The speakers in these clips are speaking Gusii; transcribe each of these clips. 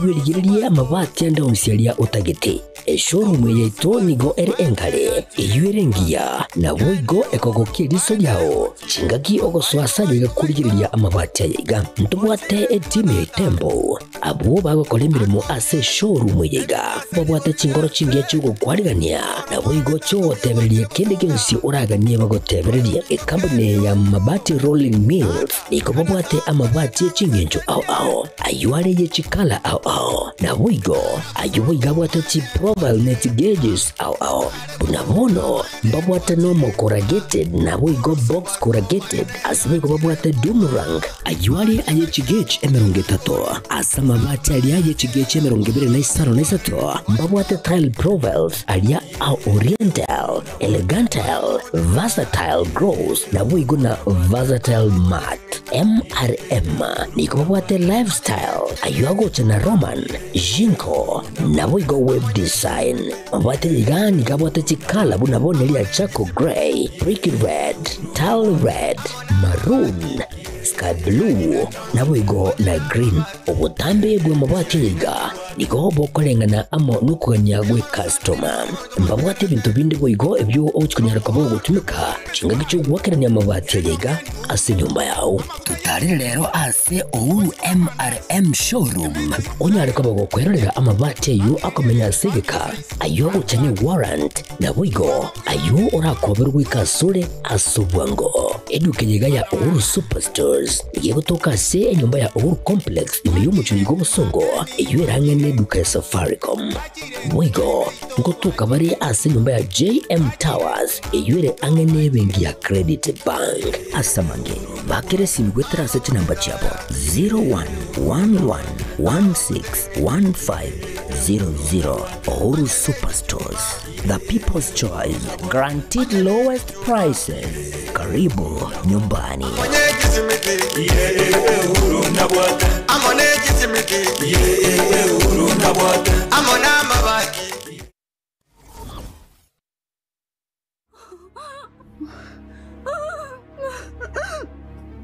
Bwerigererie amabati ande onsi aria otagete. Eshowroom yaito nigo ere engare, eyio ere engiya, naboigo ekogokia eriso riao chingaki ogosoa ase aye iga korigereria amabati aya iga. Ntobwate etimu ya Itembo, abwo bagokora emeremo ase eshowroom eye iga, babwate chingoro chingiya chi'ogokwarigania, naboigo chiogotebereria kende gionsi oraganie bagotebererie. Ekampuni eye ya Mabati Rolling Mills nigo babwate amabati e ching'encho ao ao. Ayio are ye chikala ao ao, naboigo ayio boigo abwate chiprofile ne chigeges ao ao. Buna bono mbabwate normal corrugated naboigo box corrugated, ase boigo babwate doom rank. Ayio are aye chigauge 30, ase amabati aria aye chigauge 23 mbabwate tile profiles aria a oriental, elegantile, versatile gloss, naboigo na versatile matte. MRM nigo babwate Lifestyle, ayio agocha na Roman, Jinko, naboigo Web Design. Mabwate iga nigo abwate chikala buna bono eria Charcoal Grey, Brick Red, Tile Red, Maroon, Sky Blue, naboigo na Green. Obotambe bw'amabati aya iga nigo bokoreng'ana amo nokogania gw'ekastoma. Mbabwate ebinto binde boigo ebio ogochia konyara koba ogotumeka chingaki chi'ogoakerania amabati aya iga ase enyomba yao. Totarere rero ase Uhuru MRM Showroom onyare koba gokwerorera amabati ayio akomenya ase egeka, ayio ogocha ne warrant, naboigo ayio orakoberwe goika asore ase obwango. Eduka eye iga ya Uhuru Superstores nigo egotoka ase enyomba ya Uhuru Complex ime y'omochie oyo bw'obosongo eyio erang'e neduka ya Safaricom. Boigo ngotoka bare ase enyomba ya JM Towers eyio ere ang'e nebenki ya Credit Bank. Ase amange, bakera esimi goetera ase chinamba chiabo 0111161500. Uhuru Superstores, the people's choice, guaranteed lowest prices. Karibu nyumbani.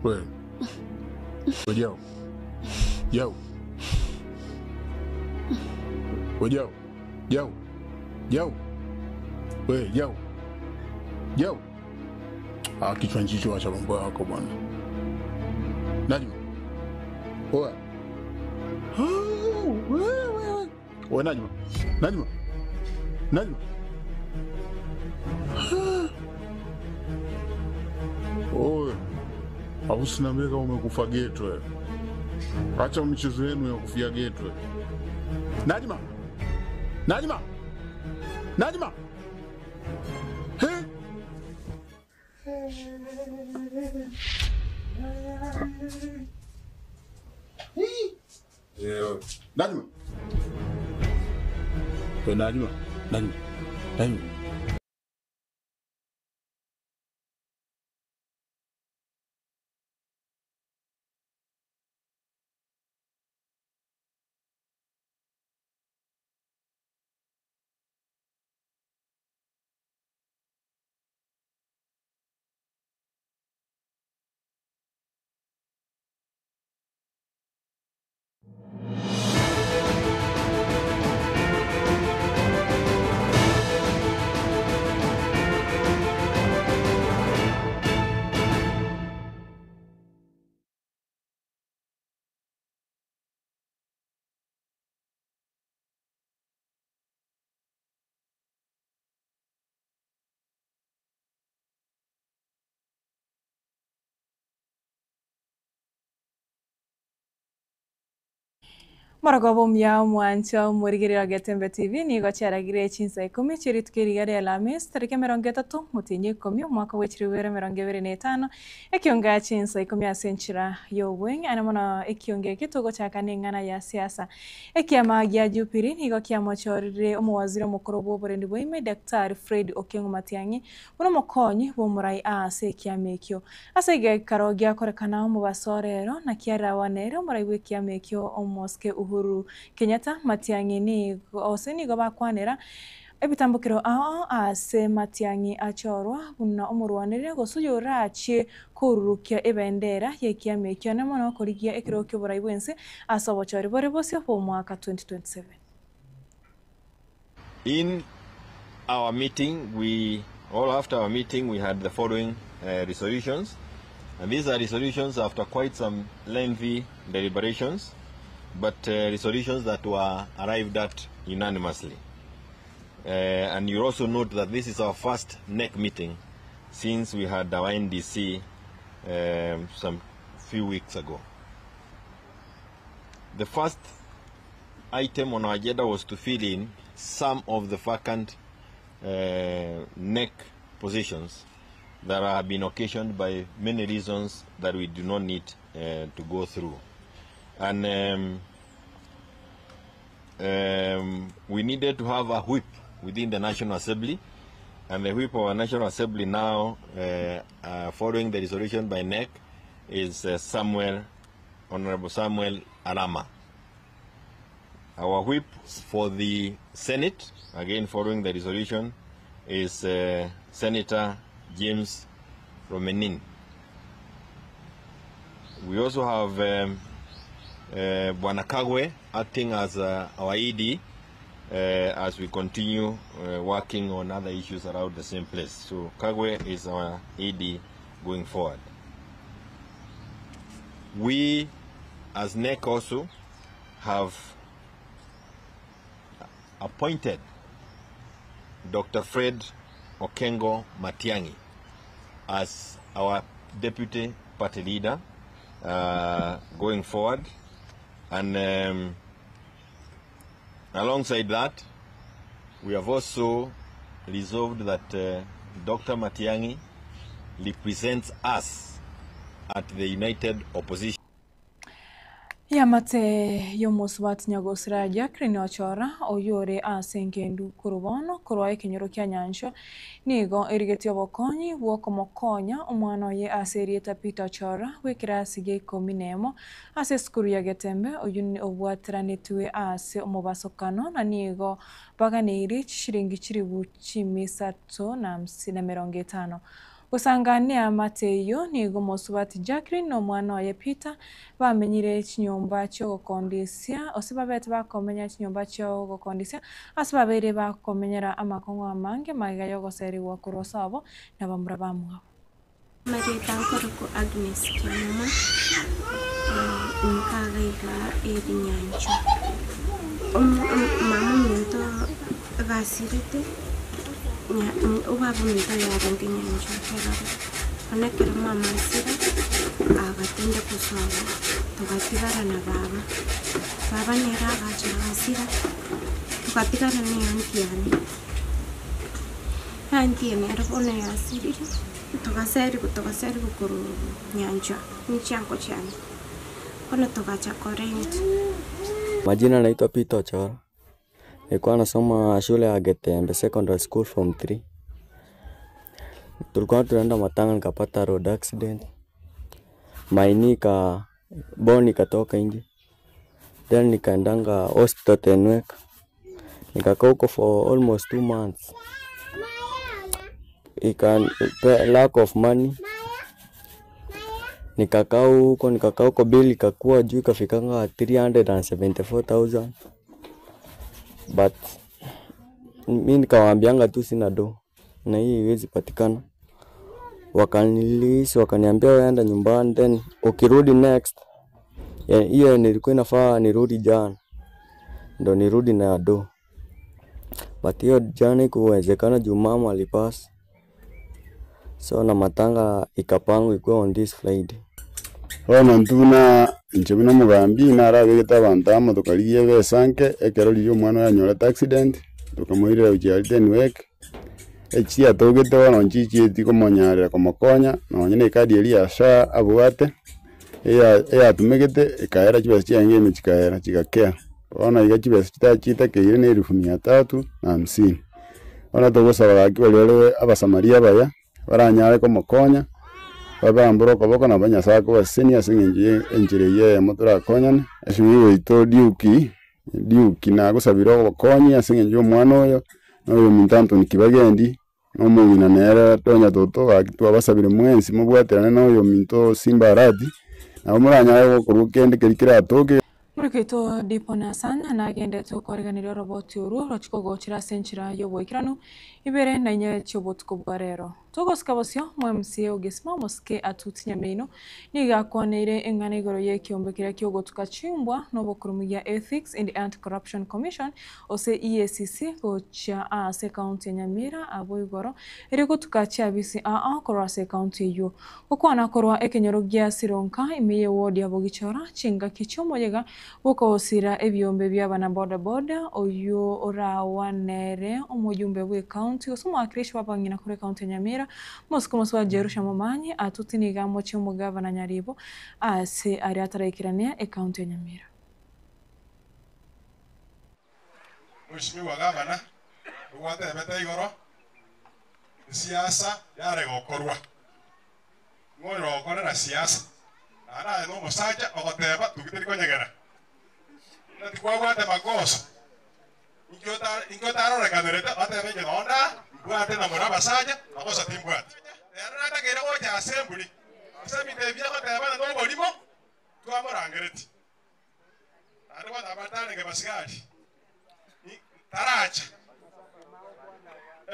We. We yo. Yo. We yo. Yo. Yo. We yo. Yo. Ah, kichwa nchicho acha mambo yako bwana. Najma. Oa. Oh, wewe. We Najma. Najma. Najma. Oe. Au usiniambie kama umekufa geto wewe. Acha michezo yenu ya kufia geto. wewe. Najma. Najma. Najma. He? Najma. We Najma. Najma. Najma. Morogoba omuya omwancha omorigereria o Getembe TV nigo chiaragire chinsa ikomi chie rituko eriga ria Alhamisi tariki 30 omotienyi ikomi omwaka bwe 2025 ekionga chinsa ikomi ase enchera y'obweng'e ane mono ekionga eke togochaka n'eng'ana ya siasa. Ekiama gia Jubilee nigo kiamochorire omowaziri omokoro bw'oborendi bwa ime Daktari Fred Okengo Matiang'i buna omokonyi bw'omorai ase ekiama ekio. Ase egekaro giakorekana omobaso orero naki arawanere omorai bw'ekiama ekio omosike Uhuru Kenyatta Matiang'i nigo ose nigo bakwanera Ebitambokero ao ase Matiang'i achorwa buna omorwanereria gose oyorachie korurukia ebendera y'ekiama ekio ane mono korigia ekerogo ki'oborai bw'ense ase obochori bore bosio bw'omwaka 2027. In our meeting, we all after our meeting, we had the following resolutions. And these are resolutions after quite some lengthy deliberations, but resolutions that were arrived at unanimously. And you also note that this is our first NEC meeting since we had our NDC some few weeks ago. The first item on our agenda was to fill in some of the vacant NEC positions that have been occasioned by many reasons that we do not need to go through. And we needed to have a whip within the National Assembly, and the whip of our National Assembly now, following the resolution by NEC, is Samuel, Honorable Samuel Arama. Our whip for the Senate, again following the resolution, is Senator James Romenin. We also have Bwana Kagwe acting as our ED as we continue working on other issues around the same place. So Kagwe is our ED going forward. We as NEC also have appointed Dr. Fred Okengo Matiang'i as our deputy party leader going forward. And alongside that, we have also resolved that Dr. Matiang'i represents us at the United Opposition. Eamate y'omosubati Nyagosira Jacqueline Ochora oyio ore ase engendu korwa bono korwa ekenyoro kia Nyanchwa nigo erigetie obokonyi bw'okomokonya omwana oye ase erieta Peter Ochora bw'ekerasi gia ikomi na emo ase esukuru ya Getembe oyio obwateranetwe ase omobasokano na nigo baganeiri chishiringi chiribu chimisato na hamsini na merongo etano. Gosanga neamate eyio nigo omosubati Jacqueline na omwana oye Peter bamenyire chinyomba chi'ogokondisia ase babete bakomenya chinyomba chi'ogokondisia ase babeire bakomenyera amakong'u amange magega y'ogoserigwa korwa ase na bamura bamwabo. Marieta nkorokwa Agnes Kimuma, nkagaiga ebinyancho. Mama ominto gasirete, obaba ominto yarenge nyancho kerore. Bono ekero mama asire, agatinde kosobo, togatigara na baba. Baba nere agacha agasira, togatigara na eanti yane. Eanti eye nere bono yasirire, togaseriwa togaseriwa korwa nyanchwa, nichiango chiane. Bono togacha korent. Majina naitwa Peter Ochora. Nilikuwa nasoma shule ya Getembe Secondary School form 3. Tulikuwa tunaenda matanga nikapata road accident. Maini ka bone ikatoka nje. Then nikaendanga hospital Tenwek. Nikakaa huko for almost 2 months. Ika lack of money. Nikakaa huko bill ikakuwa juu ikafikanga 374,000. But mi nikawaambianga tu sina do na hii haiwezi patikana. Wakanirelease, wakaniambia wewe enda nyumbani then ukirudi next. Hiyo nilikuwa inafaa nirudi jana ndo nirudi na do. But hiyo jana ikuwezekana juu mama alipass. So na matanga ikapangwa ikuwe on this Friday. Bono ntuna inche buna omogambi narabegete abanto amo tokarigia ebesa nke ekero riria omwana oyo anyorete accident tokamoirera gochia aria Tenwek echi atogete bono nchichieti komonyarera komokonya nonye na ekadi eria ya SHA abwate eyatumegete ekaera chibesa chiaye ime chikaera chigakea. Bono iga chibesa chitachitakeire na elfu mia tatu na hamsini. Bono togosaba gaki baria bare abasamaria abaya baranyare komokonya babambure okoboko nabo Nyasaye akobasesenia ase eng'encho ya enchera eywo eyemo torakonyane ase ogoito Duke Duke nagosabire obokonyi ase eng'encho ya omwana oyo Na oyo ominto Anthony Kibagendi, na omong'ina nere Tonya Toto, gaki twabasabire mwensi mobwaterane na oyo ominto Simba Arati, nabo moranyare gokorwa kende keria keratoke. Murikeito Dipo Hassan nagendete okwareganeria oroboti orwo rochiko gochira ase enchera y'oboikeranu ibere na inye chiobotuko bwa rero. Togosika bosio mwa MCA Ogesima omosike atuti Nyamino nigo akwaneire eng'ana igoro y'ekiombe keria kiogotuka chimbwa na obokurumu gia Ethics and Anti-Corruption Commission ose EACC gochia ase ekaunti ya Nyamira abo igoro eri gotuka chiabisi aa korwa ase ekaunti eywo. Gokwana korwa ekenyoro gia Sironka ime ye ward ya Bogichora chingaki chiomoyega bokosira ebiombe bia abana boda boda oyo orawanere omojumbe bwa ekaunti gose omwakilishi wa abang'ina korwa ekaunti ya Nyamira mosike omosi wa Jerusha Momanyi atuti niga amochie omogavana Nyaribo ase aria ataraikerania ekaunti ya Nyamira. Mheshimiwa Gavana ogwatebete igoro siasa yare gokorwa ng'oyo okorera siasa naye nomosacha ogoteba tugiteri konyegera na tikwabwate makosa inkio tarorekanерete otebe inche nonda mbwate na mura abasacha makosa timbwate rero natakeire gocha assembly ase ebinto ebi agoteba na noborimo twamorangereti naende bono abatarenge basigari taracha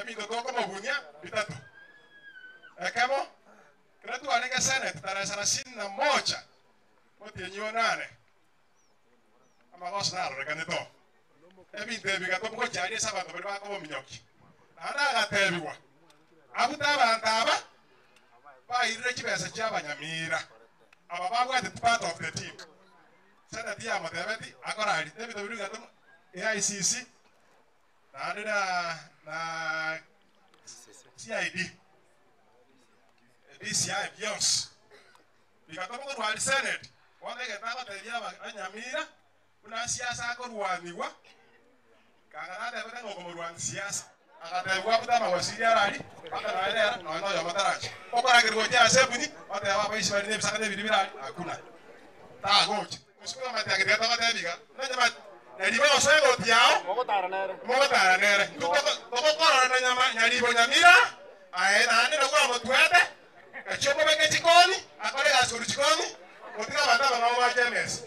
ebinto tokomobunia bitatu ekemo kira twarenge senate tarehe 31 motienyi onane amagoso narorekanete oo ebinto ebi gatomogochiaria ase abanto baria bakobominyokia naende agatebiwa abute abanto aba bairire chibesa chia abanyamira aba babwate part of the team senate yamotebeti akorari ebinto biria gatomo AICC naende na CID DCI byonsi bigatomokorwari senate wagegeta agotebia abanyamira buna siasa akorwaniwa kanga natebete ng'okomorwani siasa agatebwa abuta amawasiri arari mpaka naerera nonya oyomo taracha okoragerwa gochia ase ebuni oteba abaisi bari na ebisaka na ebiri birari hakuna tagocha mosikuwa matiang'i togotebiga nonyama Nyaribo osoe goti yao mogotara nere togokorora na nyama Nyaribo Nyamira aye naende nabwo amotwete gachio kobeke chikoni akore gasi korwa chikoni gotiga abanto abang'ao bache emesa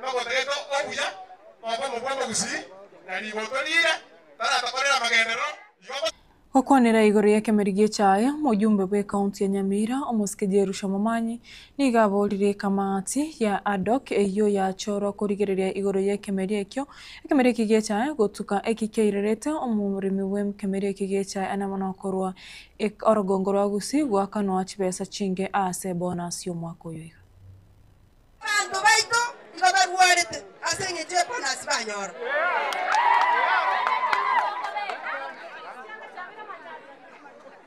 nogotegete obuya noba omobwa omogusii Nyaribo torire taratokorera amagenderero. Gokwanera igoro y'ekemeri gi'echaye omojumbe bwa ekaunti ya Nyamira omosike Jerusha Momanyi nigo aborire ekamati ya ADOC eywo yachorwa korigereria igoro y'ekemeri ekio ekemeri eki gi'echaye gotuka eki kiairerete omoremi bwa ekemeri eki gi'echaye ane mono korwa orogongo rwa Gusii gwakanwa chibesa chinge ase bonus y'omwaka oyo iga. Bantu baito igo barwarete ase eng'encho ebonus banyora.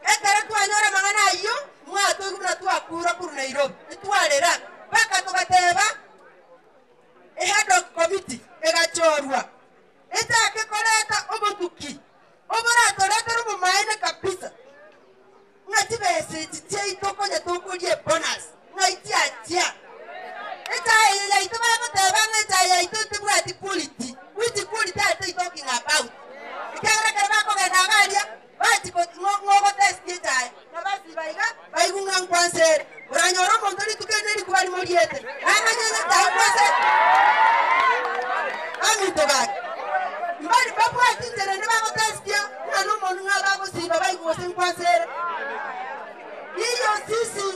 Ekero twanyora mang'ana aywo mwatogibura twakura kuru Nairobi nitwarera mpaka tugateba eHaddock committee egachorwa echake koreta obotuki oboratoretera obomaene kabisa ng'a chibesa echi chiaito konya tokoria ebonus ng'a ichiachia echaye yaito bagoteba ng'a echaye yaito tebwati quality. Which quality are they talking about? Ekiagera bakogenda abaria ng'ogotesti echaye na basi baiga baigung'a nkwansere oranyora omonto rituko ende rikuba rimoriete namanyenya echaye nkwansere aminto gaki mbari babwati nchera ende bagotestia ng'a na omonto ng'a bagosiba baiguse nkwansere. Hiyo sisi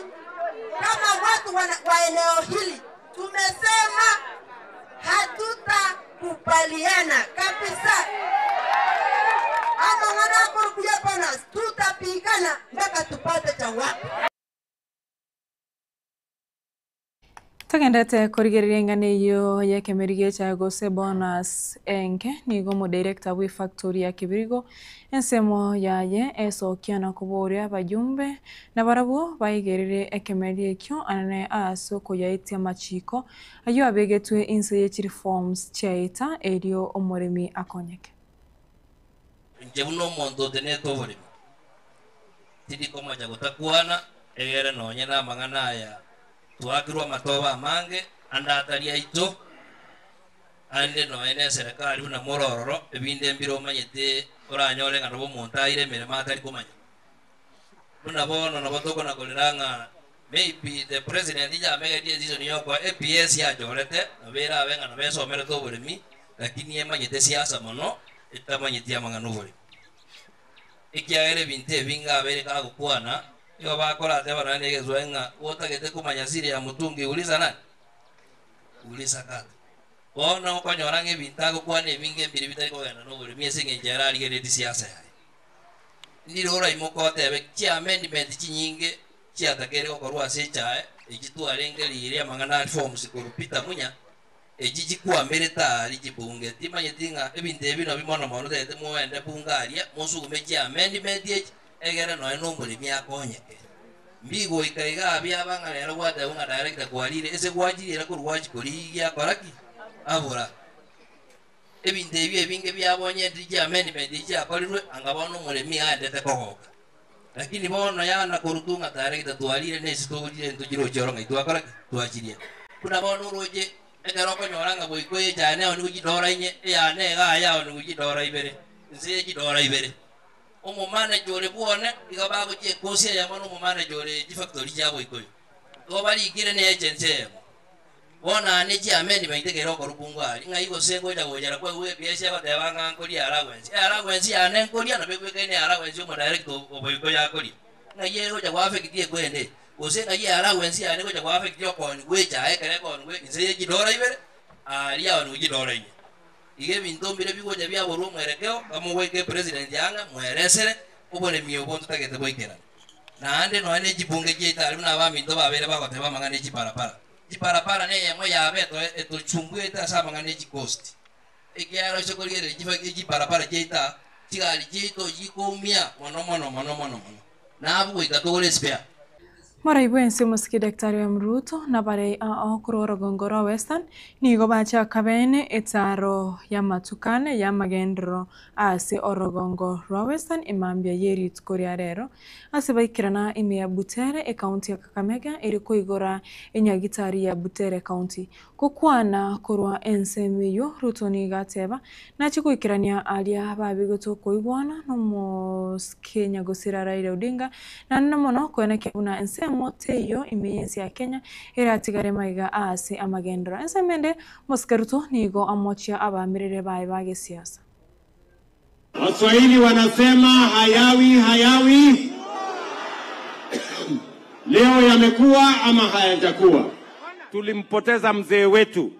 kama watu wa eneo hili tumesema hatutakubaliana kabisa. Ama wanaporudia bonus tutapigana mpaka tupate jawabu. Togendete korigereria eng'ana eywo y'ekemeri gi'echaye gose bonus enke nigo omodirector bwa efactory ya Kibirigo ensemo yaye esokia na koboria abajumbe na barabwo baigerire ekemeri ekio anene ase okoyaitia amachiko aywo abegetwe inse ye chireforms chiaeta erio omoremi akonyeke. Inche buna omonto otenete oboremi tindikomocha gotakwana egere nonye na amang'ana aya twakirwe amatoba amange ande atari aito Ande noe na eserekari buna morororo, ebinde mbire omanyete oranyore ng'a nabo omonto aire emeremo atari komanya. Buna bono nabo tokona korera ng'a maybe the president yamegetie decision ya okoa APS yachorete, nabo erabe ng'a nabo esomerete oboremi, lakini emanyete siasa mono, etamanyeti amang'ana oboremi. Ekiagera ebinto ebi ngabeire kagokwana, nigo bakorateba naende egeswaeri ng'a gotagete komanya siri ya mutungi uliza nani? Uliza kaka. Bono okonyora ng'a ebinto agokwana ebinge mbiri bitari kogenda noboremi ase eng'encho ere arigereretie siasa yaye. Ndire oraimoke otebe chiamendment chinyinge chiatakeire gokorwa ase echae echi twarenge riria amang'ana a reforms korwa Peter Munya echi chikwamerete aria chibunge. Timanyeti ng'a ebinto ebi nabio mono mono tagete moende bunge aria mosugume chiamendment echi egere nonya na omoremi akonyeke. Mbigoika igaa biaba ng'a rero gwatebwa ng'a director kwarire ase gwachiriera korwa gwachia korigia akora ki? Abora. Ebinto ebi ebinge biaba onye ndiri chiamendment echi chiakorirwe anga bono omoremi aendete kogoka. Lakini bono yana korutwa ng'a director twarire na ase togorire ntochirochie oro ng'ai twakora ki? Twachiria. Buna bono oroche ekero okonyora ng'a goika oye echae neo nigo chidora inye, eyane igaa yao nigo chidora ibere, inse ye chidora ibere. Omomanager ore bwone iga bagochia ekosi eyemo na omomanager ore chifactory chia Boikoyo. Igo barikire ne agency eyemo. Bono aa ne chiameni baite kere okorwa bungo aria, ng'ai gose ngocha gochera kwaigwa ebiasia goteba ng'a nkoria allowance. Eallowance yane nkoria nabo egwekaine allowance ya omodirector o Boikoyo akoria. Ng'ai egocha goaffect ekwende eye? Gose ng'ai eallowance yane egocha goaffect okooni gwa echae ekero ekoonigwa inse ye chidora ibere, aria aonigwe chidora inye. Iga ebinto mbire bigocha biaborwa omwerekeo, bamogoika epresident ang'e, mweresere oboremi obo ntotagete boikerane. Naende nonya ne chibunge chiaito aria buna abaminto babeire bagoteba amang'ana e chibarabara. Chibarabara neyemo yabo etochumbuete ase amang'ana e chicost. Ekiagera ase korigereria chibarabara chiaito aa, chigari chiaito chikoumia mono mono mono mono mono. Na abwo goika togore espare. Morai bwensi omosike Daktari William Ruto na abarei ao korwa orogongo rwa Western nigo bachaka bene etaaro y'amatuko ane y'amagenderero ase orogongo rwa Western emambia ye rituko ria rero ase baikerana ime ya Butere ekaunti ya Kakamega eri koigora enyagitari ya Butere County. Gokwana korwa ensemo eyio, Ruto nigo ateba, Nachie goikerania aria babegete okoigwana nomosike nyagosira Raila Odinga, naende mono koenekia buna ensemo teiyo ime y'ense ya Kenya eratigare magega aase amagenderero. Ensemo ende, Mosike Ruto nigo amochia abaamerere baye ba gesiasa. Waswahili wanasema hayawi hayawi, leo yamekuwa ama hayajakuwa. Tulimpoteza mzee wetu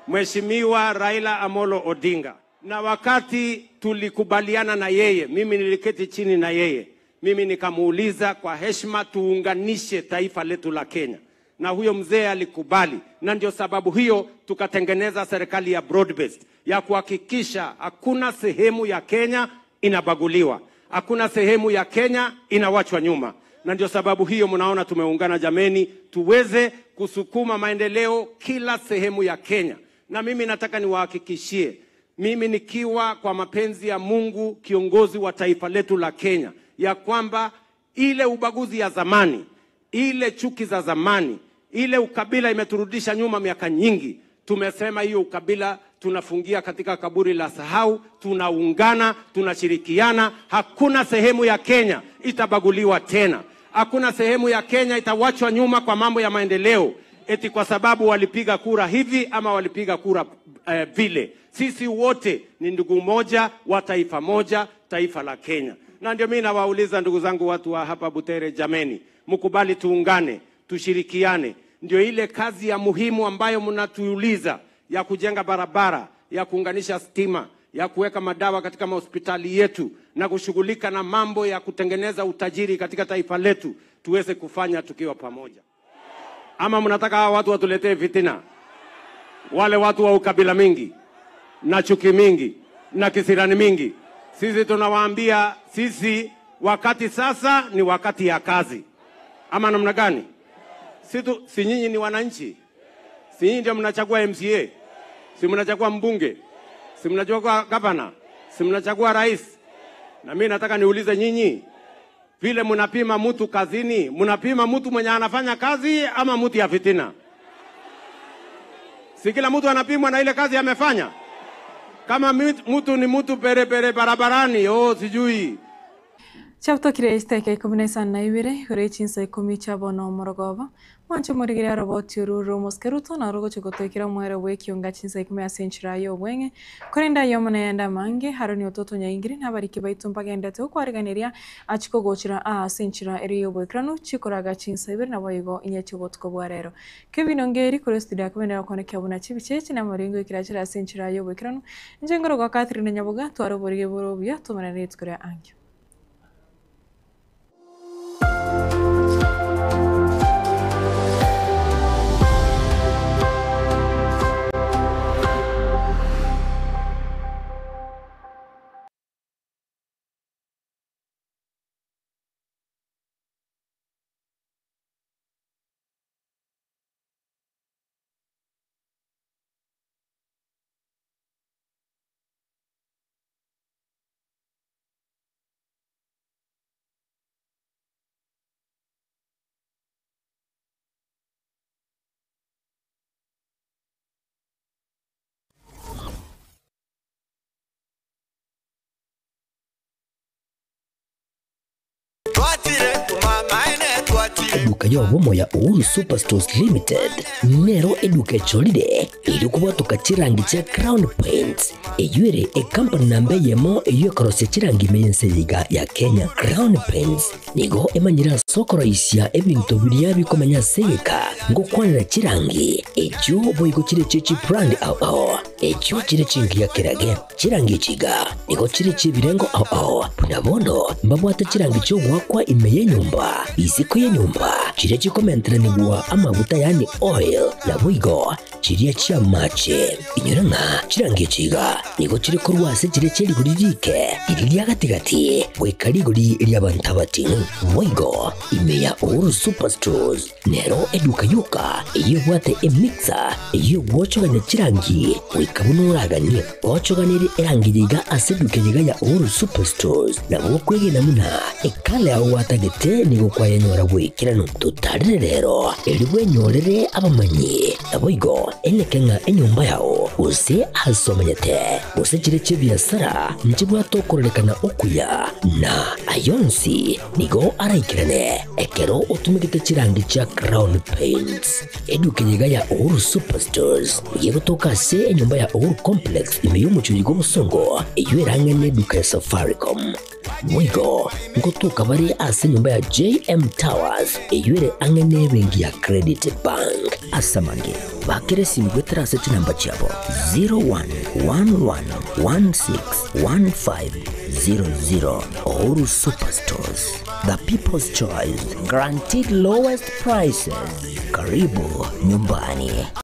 Mheshimiwa Raila Amolo Odinga, na wakati tulikubaliana na yeye, mimi niliketi chini na yeye, mimi nikamuuliza kwa heshima, tuunganishe taifa letu la Kenya, na huyo mzee alikubali, na ndio sababu hiyo tukatengeneza serikali ya broad based ya kuhakikisha hakuna sehemu ya Kenya inabaguliwa, hakuna sehemu ya Kenya inawachwa nyuma. Na ndio sababu hiyo mnaona tumeungana jameni, tuweze kusukuma maendeleo kila sehemu ya Kenya. Na mimi nataka niwahakikishie, mimi nikiwa kwa mapenzi ya Mungu kiongozi wa taifa letu la Kenya, ya kwamba ile ubaguzi ya zamani, ile chuki za zamani, ile ukabila imeturudisha nyuma miaka nyingi. Tumesema hiyo ukabila tunafungia katika kaburi la sahau, tunaungana, tunashirikiana. Hakuna sehemu ya Kenya itabaguliwa tena, hakuna sehemu ya Kenya itawachwa nyuma kwa mambo ya maendeleo eti kwa sababu walipiga kura hivi ama walipiga kura vile. Sisi wote ni ndugu moja wa taifa moja, taifa la Kenya. Na ndio mimi nawauliza ndugu zangu, watu wa hapa Butere, jameni, mkubali tuungane, tushirikiane. Ndio ile kazi ya muhimu ambayo mnatuuliza ya kujenga barabara, ya kuunganisha stima, ya kuweka madawa katika mahospitali yetu na kushughulika na mambo ya kutengeneza utajiri katika taifa letu, tuweze kufanya tukiwa pamoja. Ama mnataka hawa watu watuletee fitina? Wale watu wa ukabila mingi na chuki mingi na kisirani mingi. Sisi tunawaambia sisi, wakati sasa ni wakati ya kazi, ama namna gani? Si nyinyi ni wananchi? Si nyinyi ndio mnachagua MCA? Si mnachagua mbunge? Si mnachagua gavana? Si mnachagua rais? Na mimi nataka niulize nyinyi, vile mnapima mtu kazini, mnapima mtu mwenye anafanya kazi ama mtu ya fitina? Si kila mtu anapimwa na ile kazi amefanya? Kama mtu ni mtu perepere barabarani, oh, sijui Chabutokire chiteka 12 igoro chinsa 10 chabona omorogoba mwancho morigire aroboti oruro omosikeruto naro ogochia gotoikera omwere bwa ekionga chinsa 10 ase enchera ya obweng'e korende aye omone yende amange Haroni ototo nyaingire na abariki baito mbagendete okwariganeria achie kogochera aa ase enchera ere ya oboikeranu chikoraga chinsa ibere naboigo inye chia obotuko bwa rero. Kevin Ongeri korwa estudio ya Kabendera gokonekia buna chibicha echi na amaringo ekero achire ase enchera ya oboikeranu inche nkoro gwa Catherine Nyaboga tware oborige bore obuya tomenane rituko ria ankio. Eduka y'obomo ya Uhuru Superstores Limited nero eduka echorire eri kobwatoka chirangi chia Crown Paints eywo ere ekampani namba eyemo eywo ekorosia chirangi ime y'ense yiga ya Kenya. Crown Paints nigo emanyire ase okoroisia ebinto biria bikomenya ase egeka ngokwanera chirangi echio boigo chire chie chibrand ao ao echio chire chingiya kerage chirangi echiga nigo chire chiebirengo ao ao buna bono mbabwate chirangi chiogwakwa ime y'enyomba isiko y'enyomba chiria chikomenteranigwa amaguta yani oil naboigo chiria chia mache inyora ng'a chirangi echiga nigo chiri korwa ase chiria chia rigori rike riri ria gatigati goika rigori ria abanto abating'u boigo ime ya Uhuru Superstores nero eduka yoka eywo ebwate emixer eywo egwochogania chirangi goika buna oraganie gochoganerie erangi yiga ase eduka yiga ya Uhuru Superstores nabo okwegena muna ekala yago gwatagete nigo kwayenyora bwekirano totarire rero eri bwenyorere abamanyi naboigo eneke ng'a enyomba yao gose ase omanyete gose chire chia ebiasara nchibwate okororekana okuya na ayonsi nigo araikerane ekero otumegete chirangi chia Crown Paints eduka yiga ya Uhuru Superstores yegotoka ase enyomba ya Uhuru Complex ime y'omochori gwa obosongo eywo erang'ene eduka ya Safaricom Mwigo ngotoka bari ase enyomba ya JM Towers eywo ere ang'e na ebenki ya Credit Bank asamange bakere esimu gwetera ase chinamba chiabo 0111161500 Uhuru Superstores, the people's choice, guaranteed lowest prices. Karibu nyumbani.